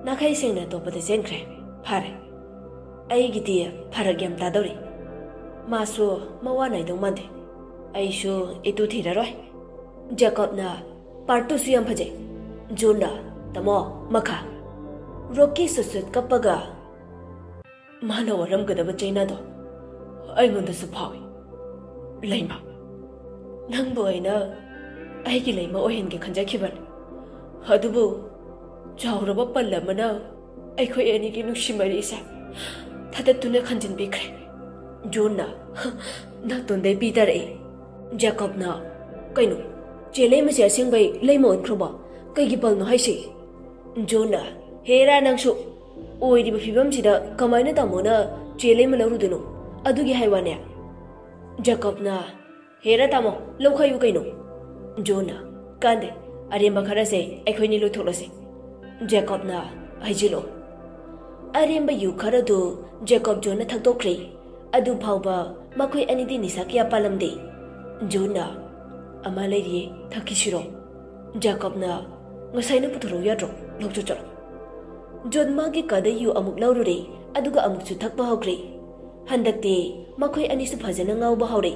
ꯅꯥꯈꯩ ꯁꯦꯡꯅ ꯑꯇꯣꯞꯄꯗ ꯆꯦꯟꯈ꯭ꯔꯦ꯫ ꯐꯔꯦ꯫ ꯑꯩꯒꯤꯗꯤ ꯐꯔꯛ ꯌꯥꯝ ꯇꯥꯗꯧꯔꯤ꯫ ꯃꯥꯁꯨ ꯃꯋꯥ ꯅꯥꯏꯗꯧ ꯃꯥꯟꯗꯦ꯫ ꯑꯩꯁꯨ ꯏꯇꯨ ꯊꯤꯔꯔꯣꯏ꯫ ꯖꯦꯀꯣꯕꯅ ꯄꯥꯔꯠ ꯇꯨꯁꯨ ꯌꯥꯝ ꯐꯖꯩ꯫ ꯖꯣꯟꯅ ꯇꯥꯃꯣ ꯃꯈꯥ꯫ ꯔꯣꯀꯤ ꯁꯨꯠ ꯁꯨꯠ ꯀꯞꯄꯒ ꯃꯥꯅ ꯋꯥꯔꯝꯒꯗꯕ ꯆꯩꯅꯥꯗꯣ ꯑꯩꯉꯣꯟꯗꯁꯨ ꯐꯥꯎꯏ꯫ ꯂꯩꯃ, ꯅꯪꯕꯨ ꯑꯩꯅ ꯑꯩꯒꯤ ꯂꯩꯃ ꯑꯣꯏꯍꯟꯒꯦ ꯈꯟꯖꯈꯤꯕꯅꯤ꯫ ꯑꯗꯨꯕꯨ ꯆꯥꯎꯔꯕ ꯄꯜ ꯑꯃꯅ ꯑꯩꯈꯣꯏ ꯑꯅꯤꯒꯤ ꯅꯨꯡꯁꯤ ꯃꯔꯤꯁꯦ ꯊꯥꯗꯠꯇꯨꯅ ꯈꯟꯖꯤꯟꯕꯤꯈ꯭ꯔꯦ꯫ ꯖꯣꯟꯅ ꯅꯥꯇꯣꯟꯗꯩ ꯄꯤ ꯇꯥꯔꯛꯏ꯫ ꯖꯦꯀꯣꯕꯅ ꯀꯩꯅꯣ, ꯆꯦ ꯂꯩꯃꯁꯦ ꯑꯁꯦꯡꯕꯩ ꯂꯩꯃ ꯑꯣꯟꯈ꯭ꯔꯕꯣ? ꯀꯩꯒꯤ ꯄꯜꯅꯣ ꯍꯥꯏꯁꯦ? ꯖꯣꯟꯅ ꯍꯦꯔꯥ ꯅꯪꯁꯨ! ꯑꯣꯏꯔꯤꯕ ꯐꯤꯕꯝꯁꯤꯗ ꯀꯃꯥꯏꯅ ꯇꯥꯃꯣꯅ ꯆꯦ ꯂꯩꯃ ꯂꯧꯔꯨꯗꯣꯏꯅꯣ? ꯑꯗꯨꯒꯤ ꯍꯥꯏ ꯋꯥꯅꯦ꯫ ꯖꯦꯀꯣꯕꯅ ꯍꯦꯔꯥ ꯇꯥꯃꯣ, ꯂꯧꯈꯥꯏꯌꯨ ꯀꯩꯅꯣ꯫ ꯖꯣꯟꯅ ꯀꯥꯟꯗꯦ, ꯑꯔꯦꯝꯕ ꯈꯔꯁꯦ ꯑꯩꯈꯣꯏꯅꯤ ꯂꯣꯏꯊꯣꯛꯂꯁꯦ꯫ ꯖꯦꯀꯣꯕꯅ ꯍꯩꯖꯤꯜꯂꯣ꯫ ꯑꯔꯦꯝꯕ ꯌꯨ ꯈꯔꯗꯨ ꯖꯦꯀꯣꯕ ꯖꯣꯟꯅ ꯊꯛꯇꯣꯛꯈ꯭ꯔꯦ꯫ ꯑꯗꯨ ꯐꯥꯎꯕ ꯃꯈꯣꯏ ꯑꯅꯤꯗꯤ ꯅꯤꯁꯥ ꯀꯌꯥ ꯄꯥꯜꯂꯝꯗꯦ꯫ ꯖꯣꯟꯅ ꯑꯃ ꯂꯩꯔꯤꯌꯦ, ꯊꯛꯈꯤꯁꯤꯔꯣ? ꯖꯦꯀꯣꯕꯅ ꯉꯁꯥꯏꯅ ꯄꯨꯊꯣꯔꯛꯎ ꯌꯥꯗ꯭ꯔꯣ? ꯂꯧꯆꯣ ꯆꯠꯂꯣ꯫ ꯖꯣꯟ ꯃꯥꯒꯤ ꯀꯥꯗ ꯌꯨ ꯑꯃꯨꯛ ꯂꯧꯔꯨꯔꯦ, ꯑꯗꯨꯒ ꯑꯃꯨꯛꯁꯨ ꯊꯛꯄ ꯍꯧꯈ꯭ꯔꯦ꯫ ꯍꯟꯗꯛꯇꯤ ꯃꯈꯣꯏ ꯑꯅꯤꯁꯨ ꯐꯖꯅ ꯉꯥꯎꯕ ꯍꯧꯔꯦ꯫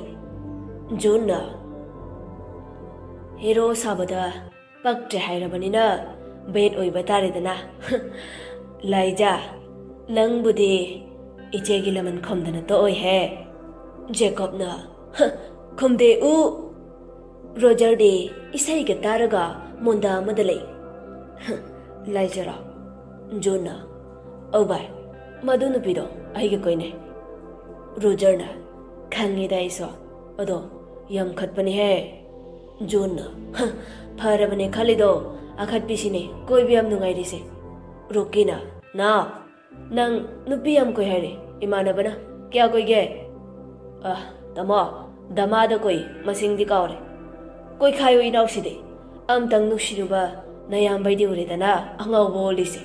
ꯖꯣꯟꯅ ꯍꯦꯔꯣ ꯁꯥꯕꯗ ꯄꯛꯇ꯭ꯔꯦ ꯍꯥꯏꯔꯕꯅꯤꯅ ꯕꯦꯠ ꯑꯣꯏꯕ ꯇꯥꯔꯦꯗꯅ꯫ ꯂꯥꯏꯖꯥ, ꯅꯪꯕꯨꯗꯤ ꯏꯆꯦꯒꯤ ꯂꯃꯟ ꯈꯣꯝꯗꯅ ꯇꯣꯛꯑꯣꯏꯍꯦ꯫ ꯖꯦꯀꯣꯕꯅ, "ꯍ, ꯈꯨꯝꯗꯦ ꯎ!" ꯔꯣꯖꯔꯗꯤ ꯏꯁꯩꯒ ꯇꯥꯔꯒ ꯃꯣꯟꯗꯥ ꯑꯃꯗ ꯂꯩ꯫ "ꯍ, ꯂꯥꯏꯖꯥꯔꯣ?" ꯖꯣꯟꯅ, "ꯑꯧ ꯚꯥꯏ, ꯃꯗꯨ ꯅꯨꯄꯤꯗꯣ ꯑꯩꯒ ꯀꯣꯏꯅꯩ꯫" ꯔꯣꯖꯔꯅ, "ꯈꯪꯉꯤꯗ ꯑꯩꯁꯨ, ꯑꯗꯣ ꯌꯥꯝ ꯈꯠꯄꯅꯤꯍꯦ꯫" ꯖꯣꯟꯅ, "ꯍ, ꯐꯔꯕꯅꯦ ꯈꯜꯂꯤꯗꯣ, ꯑꯈꯠꯄꯤꯁꯤꯅꯦ ꯀꯣꯏꯕ ꯌꯥꯝ ꯅꯨꯡꯉꯥꯏꯔꯤꯁꯦ꯫" ꯔꯣꯀꯤꯅ, "ꯅꯥꯎ, ꯅꯪ ꯅꯨꯄꯤ ꯌꯥꯝ ꯀꯣꯏ ꯍꯥꯏꯔꯦ, ꯏꯃꯥꯟꯅꯕꯅ ꯀꯌꯥ ꯀꯣꯏꯒꯦ?" "ꯑ, ꯇꯥꯃꯣ, ꯗꯃꯥꯗ ꯀꯣꯏ, ꯃꯁꯤꯡꯗꯤ ꯀꯥꯎꯔꯦ꯫" "ꯀꯣꯏꯈꯥꯏꯌꯣ ꯏꯅꯥꯎꯁꯤꯗꯤ, ꯑꯝꯇꯪ ꯅꯨꯡꯁꯤꯔꯨꯕ ꯅꯌꯥꯝꯕꯩꯗꯤ ꯎꯔꯦꯗꯅ ꯑꯉꯥꯎꯕ ꯑꯣꯜꯂꯤꯁꯦ꯫"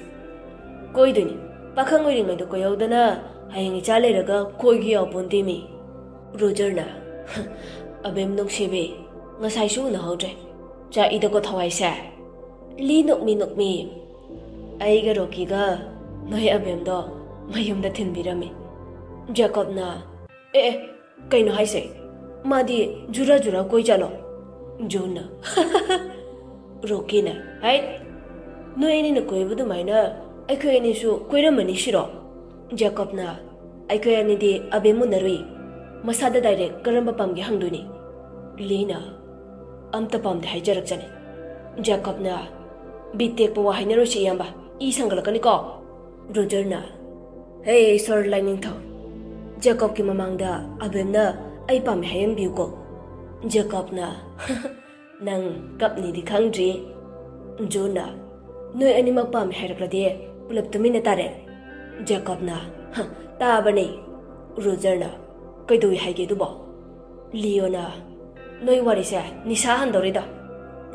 "ꯀꯣꯏꯗꯣꯏꯅꯤ, ꯄꯥꯈꯪ ꯑꯣꯏꯔꯤꯉꯩꯗ ꯀꯣꯏꯍꯧꯗꯅ ꯍꯌꯦꯡ ꯏꯆꯥ ꯂꯩꯔꯒ ꯀꯣꯏꯒꯦ ꯌꯥꯎꯄꯣꯟꯇꯦ ꯃꯤ꯫" ꯔꯣꯖꯔꯅ, "ꯑꯕꯦꯝ ꯅꯨꯡꯁꯤꯕꯤ, ꯉꯁꯥꯏꯁꯨ ꯎꯅꯍꯧꯗ꯭ꯔꯦ, ꯆꯥꯛꯏꯗꯀꯣ ꯊꯋꯥꯏꯁꯦ꯫" ꯂꯤ ꯅꯣꯛꯃꯤ ꯅꯣꯛꯃꯤ, "ꯑꯩꯒ ꯔꯣꯀꯤꯒ ꯅꯣꯏ ꯑꯕꯦꯝꯗꯣ ꯃꯌꯨꯝꯗ ꯊꯤꯟꯕꯤꯔꯝꯃꯤ꯫" ꯖꯦꯀꯣꯕꯅ, "ꯑꯦ ꯑꯦ, ꯀꯩꯅꯣ ꯍꯥꯏꯁꯦ? ꯃꯥꯗꯤ ꯖꯨꯔꯥ ꯖꯨꯔꯥ ꯀꯣꯏ ꯆꯠꯂꯣ꯫" ꯖꯣꯟꯅ, ꯔꯣꯀꯤꯅ, "ꯍꯥꯏꯠ, ꯅꯣꯏ ꯑꯅꯤꯅ ꯀꯣꯏꯕ ꯑꯗꯨꯃꯥꯏꯅ ꯑꯩꯈꯣꯏ ꯑꯅꯤꯁꯨ ꯀꯣꯏꯔꯝꯃꯅꯤ ꯁꯤꯔꯣ?" ꯖꯦꯀꯣꯕꯅ, "ꯑꯩꯈꯣꯏ ꯑꯅꯤꯗꯤ ꯑꯕꯦꯝ ꯎꯅꯔꯨꯏ, ꯃꯁꯥꯗ ꯗꯥꯏꯔꯦꯛ ꯀꯔꯝꯕ ꯄꯥꯝꯒꯦ ꯍꯪꯗꯣꯏꯅꯤ꯫" ꯂꯤꯅ, "ꯑꯝꯇ ꯄꯥꯝꯗꯦ ꯍꯥꯏꯖꯔꯛꯆꯅꯤ꯫" ꯖꯦꯀꯣꯕꯅ, "ꯕꯤꯠ ꯇꯦꯛꯄ ꯋꯥ ꯍꯥꯏꯅꯔꯣꯏꯁꯤ ꯏꯌꯥꯝꯕ, ꯏ ꯁꯪꯒꯠꯂꯛꯀꯅꯤꯀꯣ꯫" ꯔꯣꯖꯔꯅ, "ꯍꯦ ꯏꯁꯣꯔ ꯂꯥꯏꯅꯤꯡꯊꯧ, ꯖꯦꯀꯣꯕꯀꯤ ꯃꯃꯥꯡꯗ ꯑꯕꯦꯝꯅ ꯑꯩ ꯄꯥꯝꯃꯦ ꯍꯥꯏꯍꯟꯕꯤꯌꯨꯀꯣ꯫" ꯖꯦꯀꯣꯕꯅ, "ꯅꯪ ꯀꯞꯅꯤꯗꯤ ꯈꯪꯗ꯭ꯔꯤ꯫" ꯖꯣꯟꯅ, "ꯅꯣꯏ ꯑꯅꯤꯃꯛ ꯄꯥꯝꯃꯦ ꯍꯥꯏꯔꯛꯂꯗꯤ ꯄꯨꯂꯞ ꯇꯨꯃꯤꯟꯅ ꯇꯥꯔꯦ꯫" ꯖꯦꯀꯣꯕꯅ, "ꯍ, ꯇꯥꯕꯅꯦ꯫" ꯔꯣꯖꯔꯅ, "ꯀꯩꯗꯧꯏ ꯍꯥꯏꯒꯦ ꯑꯗꯨꯕꯣ?" ꯂꯤꯌꯣꯅ, "ꯅꯣꯏ ꯋꯥꯔꯤꯁꯦ ꯅꯤꯁꯥ ꯍꯟꯗꯧꯔꯤꯗ꯫"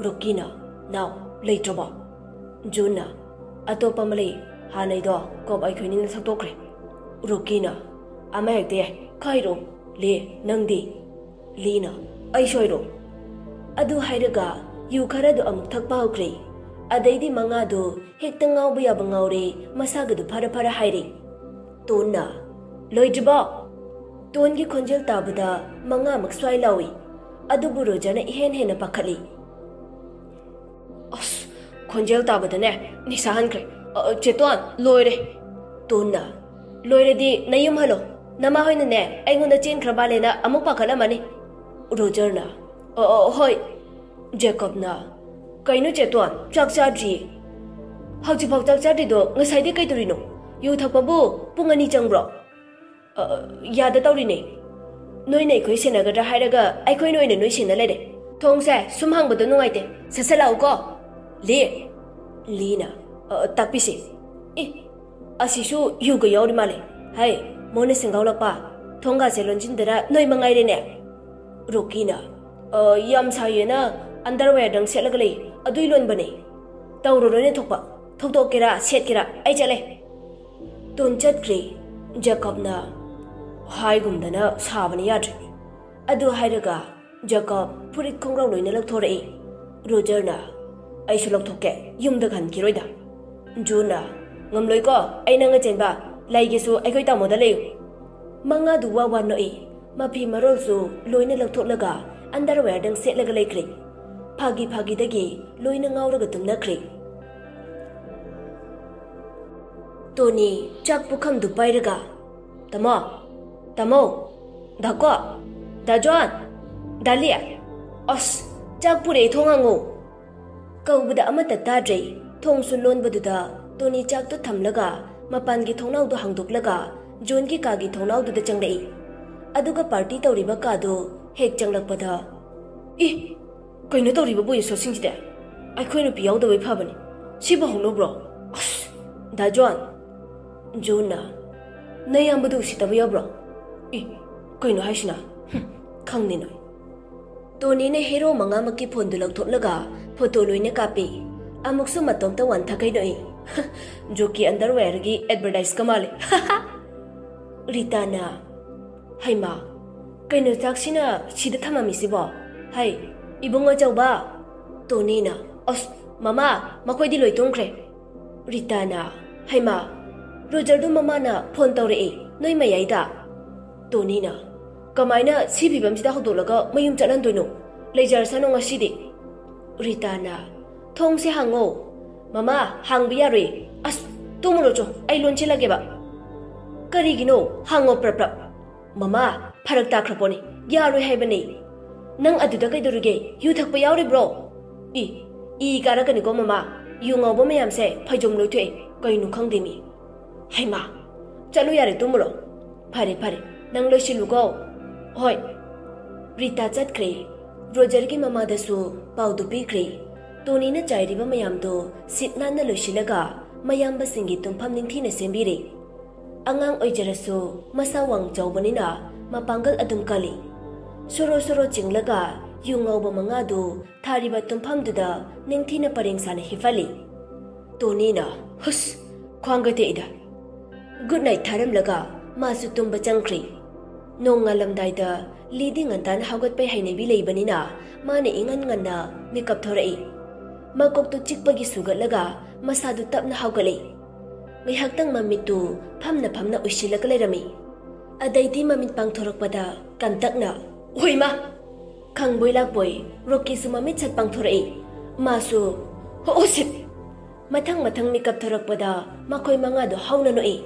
ꯔꯣꯀꯤꯅ, "ꯅꯥꯎ, ꯂꯩꯇ꯭ꯔꯕꯣ?" ꯖꯣꯟꯅ, "ꯑꯇꯣꯞꯄ ꯑꯃ ꯂꯩ, ꯍꯥꯟꯅꯩꯗꯣ ꯀꯣꯞ ꯑꯩꯈꯣꯏꯅꯤꯅ ꯊꯛꯇꯣꯛꯈ꯭ꯔꯦ꯫" ꯔꯣꯀꯤꯅ, "ꯑꯃ ꯍꯦꯛꯇ ꯌꯥꯏ, ꯈꯥꯏꯔꯣ꯫ ꯂꯤ, ꯅꯪꯗꯤ?" ꯂꯤꯅ, "ꯑꯩ ꯁꯣꯏꯔꯣ?" ꯑꯗꯨ ꯍꯥꯏꯔꯒ ꯌꯨ ꯈꯔꯗꯨ ꯑꯃꯨꯛ ꯊꯛꯄ ꯍꯧꯈ꯭ꯔꯦ꯫ ꯑꯗꯩꯗꯤ ꯃꯉꯥꯗꯨ ꯍꯦꯛꯇ ꯉꯥꯎꯕ ꯌꯥꯕ ꯉꯥꯎꯔꯦ, ꯃꯁꯥꯒꯗꯨ ꯐꯔ ꯐꯔ ꯍꯥꯏꯔꯦ꯫ ꯇꯣꯟꯅ, "ꯂꯣꯏꯗ꯭ꯔꯤꯕꯣ?" ꯇꯣꯟꯒꯤ ꯈꯣꯟꯖꯦꯜ ꯇꯥꯕꯗ ꯃꯉꯥꯃꯛ ꯁ꯭ꯋꯥꯏ ꯂꯥꯎꯏ꯫ ꯑꯗꯨꯕꯨ ꯔꯣꯖꯔꯅ ꯏꯍꯦꯟ ꯍꯦꯟꯅ ꯄꯥꯈꯠꯂꯤ꯫ ꯈꯣꯟꯖꯦꯜ ꯇꯥꯕꯗꯅꯦ ꯅꯤꯁꯥ ꯍꯟꯈ꯭ꯔꯦ꯫ "ꯑ, ꯆꯦꯇꯣꯟ, ꯂꯣꯏꯔꯦ!" ꯇꯣꯟꯅ, "ꯂꯣꯏꯔꯗꯤ ꯅꯌꯨꯝ ꯍꯜꯂꯣ꯫ ꯅꯃꯥ ꯍꯣꯏꯅꯅꯦ ꯑꯩꯉꯣꯟꯗ ꯆꯦꯟꯈ꯭ꯔ ꯃꯥꯜꯂꯦꯅ ꯑꯃꯨꯛ ꯄꯥꯈꯠꯂꯝꯃꯅꯤ꯫" ꯔꯣꯖꯔꯅ, "ꯑ, ꯑ, ꯍꯣꯏ꯫" ꯖꯦꯀꯣꯕꯅ, "ꯀꯩꯅꯣ ꯆꯦꯇꯣꯟ, ꯆꯥꯛ ꯆꯥꯗ꯭ꯔꯤꯌꯦ?" "ꯍꯧꯖꯤꯛꯐꯥꯎ ꯆꯥꯛ ꯆꯥꯗ꯭ꯔꯤꯗꯣ ꯉꯁꯥꯏꯗꯤ ꯀꯩꯗꯧꯔꯤꯅꯣ? ꯌꯨ ꯊꯛꯄꯕꯨ ꯄꯨꯡ ꯑꯅꯤ ꯆꯪꯕ꯭ꯔꯣ?" "ꯑ, ꯌꯥꯗ ꯇꯧꯔꯤꯅꯦ꯫ ꯅꯣꯏꯅ ꯑꯩꯈꯣꯏ ꯁꯦꯟꯅꯒꯗ꯭ꯔꯥ ꯍꯥꯏꯔꯒ ꯑꯩꯈꯣꯏꯅ ꯑꯣꯏꯅ ꯅꯣꯏ ꯁꯦꯟꯅ ꯂꯩꯔꯦ꯫ ꯊꯣꯡꯁꯦ ꯁꯨꯝ ꯍꯥꯡꯕꯗꯣ ꯅꯨꯡꯉꯥꯏꯇꯦ꯫ ꯁꯠ ꯁꯠ ꯂꯥꯛꯎꯀꯣ꯫ ꯂꯤ!" ꯂꯤꯅ, "ꯑ, ꯇꯥꯛꯄꯤꯁꯦ꯫ ꯑꯦ, ꯑꯁꯤꯁꯨ ꯌꯨꯒ ꯌꯥꯎꯔꯤ ꯃꯥꯜꯂꯦ꯫ ꯍꯥꯏ, ꯃꯣꯏꯅ ꯁꯦꯡꯒꯥꯎꯂꯛꯄ꯫ ꯊꯣꯡꯒꯥꯁꯦ ꯂꯣꯟꯁꯤꯟꯗꯅ ꯅꯣꯏ ꯃꯉꯥꯏꯔꯦꯅꯦ꯫" ꯔꯣꯀꯤꯅ, "ꯑ, ꯌꯥꯝ ꯁꯥꯏꯌꯦꯅ ꯑꯟꯗꯔꯋꯦꯌꯔꯗꯪ ꯁꯦꯠꯂꯒ ꯂꯩ꯫ ꯑꯗꯨꯏ ꯂꯣꯟꯕꯅꯦ꯫ ꯇꯧꯔꯨꯔꯣꯅꯦ ꯊꯣꯛꯄ꯫ ꯊꯣꯛꯇꯣꯛꯀꯦꯔꯥ, ꯁꯦꯠꯀꯦꯔꯥ, ꯑꯩ ꯆꯠꯂꯦ꯫" ꯇꯣꯟ ꯆꯠꯈ꯭ꯔꯦ꯫ ꯖꯦꯀꯕꯅ ꯍꯥꯏꯒꯨꯝꯗꯅ ꯁꯥꯕꯅ ꯌꯥꯗ꯭ꯔꯦ꯫ ꯑꯗꯨ ꯍꯥꯏꯔꯒ ꯖꯦꯀꯕ ꯐꯨꯔꯤꯠ ꯈꯣꯡꯒ꯭ꯔꯥꯎ ꯂꯣꯏꯅ ꯂꯧꯊꯣꯔꯛꯏ꯫ ꯔꯣꯖꯔꯅ, "ꯑꯩꯁꯨ ꯂꯧꯊꯣꯛꯀꯦ, ꯌꯨꯝꯗ ꯍꯟꯈꯤꯔꯣꯏꯗ꯫" ꯖꯣꯟꯅ, "ꯉꯝꯂꯣꯏꯀꯣ, ꯑꯩ ꯅꯪꯒ ꯆꯦꯟꯕ꯫ ꯂꯩꯒꯦꯁꯨ ꯑꯩꯈꯣꯏ ꯇꯥꯃꯣꯗ ꯂꯩꯌꯨ꯫" ꯃꯉꯥꯗꯨ ꯋꯥ ꯋꯥ ꯅꯣꯛꯏ꯫ ꯃꯐꯤ ꯃꯔꯣꯜꯁꯨ ꯂꯣꯏꯅ ꯂꯧꯊꯣꯛꯂꯒ ꯑꯟꯗꯔꯋꯦꯌꯔꯗꯪ ꯁꯦꯠꯂꯒ ꯂꯩꯈ꯭ꯔꯦ꯫ ꯐꯥꯒꯤ ꯐꯥꯒꯤꯗꯒꯤ ꯂꯣꯏꯅ ꯉꯥꯎꯔꯒ ꯇꯨꯝꯅꯈ꯭ꯔꯦ꯫ ꯇꯣꯅꯤ ꯆꯥꯛ ꯄꯨꯈꯝꯗꯨ ꯄꯥꯏꯔꯒ, "ꯇꯥꯃꯣ, ꯇꯥꯃꯣ, ꯗꯥꯀꯣ, ꯗꯥ ꯖꯣꯟ, ꯗꯥꯂꯤ, ꯑꯁ, ꯆꯥꯛ ꯄꯨꯔꯛꯑꯦ, ꯊꯣꯡ ꯍꯥꯡꯉꯣ!" ꯀꯧꯕꯗ ꯑꯃꯠꯇ ꯇꯥꯗ꯭ꯔꯦ꯫ ꯊꯣꯡꯁꯨ ꯂꯣꯟꯕꯗꯨꯗ ꯇꯣꯅꯤ ꯆꯥꯛꯇꯨ ꯊꯝꯂꯒ ꯃꯄꯥꯟꯒꯤ ꯊꯣꯡꯅꯥꯎꯗꯨ ꯍꯥꯡꯗꯣꯛꯂꯒ ꯖꯣꯟꯒꯤ ꯀꯥꯒꯤ ꯊꯣꯡꯅꯥꯎꯗꯨꯗ ꯆꯪꯂꯛꯏ꯫ ꯑꯗꯨꯒ ꯄꯥꯔꯇꯤ ꯇꯧꯔꯤꯕ ꯀꯥꯗꯨ ꯍꯦꯛ ꯆꯪꯂꯛꯄꯗ, "ꯏ, ꯀꯩꯅꯣ ꯇꯧꯔꯤꯕ ꯕꯣꯏꯁꯣꯁꯤꯡꯁꯤꯗꯤ? ꯑꯩꯈꯣꯏ ꯅꯨꯄꯤ ꯌꯥꯎꯗꯕꯩ ꯐꯕꯅꯤ꯫ ꯁꯤꯕꯨ ꯍꯧꯅꯕ꯭ꯔꯣ? ꯑꯁ, ꯗꯥ ꯖꯣꯟ!" ꯖꯣꯟꯅ, "ꯅꯌꯥꯝꯕꯗꯨ ꯎꯁꯤꯠꯇꯕ ꯌꯥꯎꯕ꯭ꯔꯣ? ꯏ, ꯀꯩꯅꯣ ꯍꯥꯏꯁꯤꯅ? ꯍꯨꯝ, ꯈꯪꯗꯦ ꯅꯣꯏ꯫" ꯇꯣꯅꯤꯅ ꯍꯦꯔꯣ ꯃꯉꯥꯃꯛꯀꯤ ꯐꯣꯟꯗꯨ ꯂꯧꯊꯣꯛꯂꯒ ꯐꯣꯇꯣ ꯂꯣꯏꯅ ꯀꯥꯞꯄꯤ꯫ ꯑꯃꯨꯛꯁꯨ ꯃꯇꯣꯝꯇ ꯋꯥꯟꯊꯈꯩ ꯅꯣꯛꯏ꯫ "ꯖꯣꯀꯤ ꯑꯟꯗꯔꯋꯦꯌꯔꯒꯤ ꯑꯦꯗꯚꯔꯇꯥꯏꯖꯀ ꯃꯥꯜꯂꯤ꯫" ꯔꯤꯇꯥꯅ, "ꯍꯩꯃꯥ, ꯀꯩꯅꯣ ꯆꯥꯛꯁꯤꯅ ꯁꯤꯗ ꯊꯝꯃꯝꯃꯤꯁꯤꯕꯣ? ꯍꯩ, ꯏꯕꯨꯡꯉꯣ ꯆꯧꯕ!" ꯇꯣꯅꯤꯅ, "ꯑꯁ, ꯃꯃꯥ, ꯃꯈꯣꯏꯗꯤ ꯂꯣꯏ ꯇꯨꯝꯈ꯭ꯔꯦ꯫" ꯔꯤꯇꯥꯅ, "ꯍꯩꯃꯥ, ꯔꯣꯖꯔꯗꯨ ꯃꯃꯥꯅ ꯐꯣꯟ ꯇꯧꯔꯛꯑꯦ, ꯅꯣꯏ ꯃꯌꯥꯏꯗ꯫" ꯇꯣꯅꯤꯅ, "ꯀꯃꯥꯏꯅ ꯁꯤ ꯐꯤꯕꯝꯁꯤꯗ ꯍꯧꯗꯣꯛꯂꯒ ꯃꯌꯨꯝ ꯆꯠꯍꯟꯗꯣꯏꯅꯣ? ꯂꯩꯖꯔꯁꯅꯨ ꯉꯁꯤꯗꯤ꯫" ꯔꯤꯇꯥꯅ, "ꯊꯣꯡꯁꯦ ꯍꯥꯡꯉꯣ, "ꯃꯃꯥ, ꯍꯥꯡꯕ ꯌꯥꯔꯣꯏ꯫ ꯑꯁ, ꯇꯨꯝꯃꯨꯔꯣ ꯆꯣ, ꯑꯩ ꯂꯣꯟꯁꯤꯜꯂꯒꯦꯕ꯫" "ꯀꯔꯤꯒꯤꯅꯣ? ꯍꯥꯡꯉꯣ ꯄ꯭ꯔꯞ ꯄ꯭ꯔꯞ꯫" "ꯃꯃꯥ, ꯐꯔꯛ ꯇꯥꯈ꯭ꯔ ꯄꯣꯠꯅꯤ, ꯌꯥꯔꯣꯏ ꯍꯥꯏꯕꯅꯤ꯫" "ꯅꯪ ꯑꯗꯨꯗ ꯀꯩꯗꯧꯔꯤꯒꯦ? ꯌꯨ ꯊꯛꯄ ꯌꯥꯎꯔꯤꯕ꯭ꯔꯣ?" "ꯏ, ꯏ ꯀꯥꯔꯛꯀꯅꯤꯀꯣ ꯃꯃꯥ, ꯌꯨ ꯉꯥꯎꯕ ꯃꯌꯥꯝꯁꯦ ꯐꯩꯖꯣꯝ ꯂꯣꯏꯊꯣꯛꯑꯦ, ꯀꯩꯅꯣ ꯈꯪꯗꯦ ꯃꯤ꯫" "ꯍꯩꯃꯥ, ꯆꯠꯂꯨ ꯌꯥꯔꯦ, ꯇꯨꯝꯃꯨꯔꯣ꯫" "ꯐꯔꯦ ꯐꯔꯦ, ꯅꯪ ꯂꯣꯏꯁꯤꯜꯂꯨꯀꯣ꯫" "ꯍꯣꯏ꯫" ꯔꯤꯇꯥ ꯆꯠꯈ꯭ꯔꯦ꯫ ꯔꯣꯖꯔꯒꯤ ꯃꯃꯥꯗꯁꯨ ꯄꯥꯎꯗꯨ ꯄꯤꯈ꯭ꯔꯦ꯫ ꯇꯣꯅꯤꯅ ꯆꯥꯏꯔꯤꯕ ꯃꯌꯥꯝꯗꯣ ꯁꯤꯠ ꯅꯥꯟꯅ ꯂꯣꯏꯁꯤꯜꯂꯒ ꯃꯌꯥꯝꯕꯁꯤꯡꯒꯤ ꯇꯨꯝꯐꯝ ꯅꯤꯡꯊꯤꯅ ꯁꯦꯝꯕꯤꯔꯦ꯫ ꯑꯉꯥꯡ ꯑꯣꯏꯖꯔꯁꯨ ꯃꯁꯥ ꯋꯥꯡ ꯆꯥꯎꯕꯅꯤꯅ ꯃꯄꯥꯡꯒꯜ ꯑꯗꯨꯝ ꯀꯜꯂꯤ꯫ ꯁꯣꯔꯣ ꯁꯣꯔꯣ ꯆꯤꯡꯂꯒ ꯌꯨ ꯉꯥꯎꯕ ꯃꯉꯥꯗꯨ ꯊꯥꯔꯤꯕ ꯇꯨꯝꯐꯝꯗꯨꯗ ꯅꯤꯡꯊꯤꯅ ꯄꯔꯦꯡ ꯁꯥꯅ ꯍꯤꯞꯍꯜꯂꯤ꯫ ꯇꯣꯅꯤꯅ, "ꯍꯨꯁ, ꯈ꯭ꯋꯥꯡꯒ ꯇꯦꯛꯏꯗ꯫" ꯒꯨꯗ ꯅꯥꯏꯠ ꯊꯥꯔꯝꯂꯒ ꯃꯥꯁꯨ ꯇꯨꯝꯕ ꯆꯪꯈ꯭ꯔꯦ꯫ ꯅꯣꯡꯉꯥꯜꯂꯝꯗꯥꯏꯗ ꯂꯤꯗꯤ ꯉꯟꯇꯥꯅ ꯍꯧꯒꯠꯄꯩ ꯍꯩꯅꯕꯤ ꯂꯩꯕꯅꯤꯅ ꯃꯥꯅ ꯏꯉꯟ ꯉꯟꯅ ꯃꯤꯀꯞ ꯊꯣꯔꯛꯏ꯫ ꯃꯀꯣꯛꯇꯨ ꯆꯤꯛꯄꯒꯤ ꯁꯨꯒꯠꯂꯒ ꯃꯁꯥꯗꯨ ꯇꯞꯅ ꯍꯧꯒꯠꯂꯤ꯫ ꯉꯥꯏꯍꯥꯛꯇꯪ ꯃꯃꯤꯠꯇꯨ ꯐꯝꯅ ꯐꯝꯅ ꯎꯏꯁꯤꯜꯂꯒ ꯂꯩꯔꯝꯃꯤ꯫ ꯑꯗꯩꯗꯤ ꯃꯃꯤꯠ ꯄꯥꯡꯊꯣꯔꯛꯄꯗ ꯀꯟꯇꯛꯅ, "ꯍꯨꯏꯃ!" ꯈꯪꯕꯣꯏ ꯂꯥꯛꯄꯣꯏ ꯔꯣꯀꯤꯁꯨ ꯃꯃꯤꯠ ꯁꯠ ꯄꯥꯡꯊꯣꯔꯛꯏ꯫ ꯃꯥꯁꯨ, "ꯑꯣ, ꯁꯤꯠ!" ꯃꯊꯪ ꯃꯊꯪ ꯃꯤꯀꯞ ꯊꯣꯔꯛꯄꯗ ꯃꯈꯣꯏ ꯃꯉꯥꯗꯨ ꯍꯧꯅ ꯅꯣꯛꯏ꯫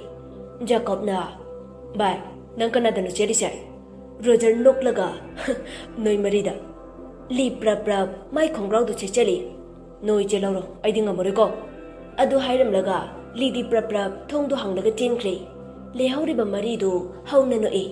ꯖꯦꯀꯣꯕꯅ, "ꯚꯥꯏ, ꯅꯪ ꯀꯅꯥꯗꯅꯣ ꯆꯦꯜꯂꯤꯁꯦ?" ꯔꯣꯖꯔ ꯅꯣꯛꯂꯒ, "ꯅꯣꯏ ꯃꯔꯤꯗ꯫" ꯂꯤ ꯄ꯭ꯔꯞ ꯄ꯭ꯔꯞ ꯃꯥꯏ ꯈꯣꯡꯒ꯭ꯔꯥꯎꯗꯨ ꯁꯦꯠꯆꯜꯂꯤ꯫ "ꯅꯣꯏ ꯆꯦꯜꯍꯧꯔꯣ, ꯑꯩꯗꯤ ꯉꯝꯃꯔꯣꯏꯀꯣ꯫" ꯑꯗꯨ ꯍꯥꯏꯔꯝꯂꯒ ꯂꯤꯗꯤ ꯄ꯭ꯔꯞ ꯄ꯭ꯔꯞ ꯊꯣꯡꯗꯨ ꯍꯥꯡꯂꯒ ꯆꯦꯟꯈ꯭ꯔꯦ꯫ ꯂꯩꯍꯧꯔꯤꯕ ꯃꯔꯤꯗꯨ ꯍꯧꯅ ꯅꯣꯛꯏ꯫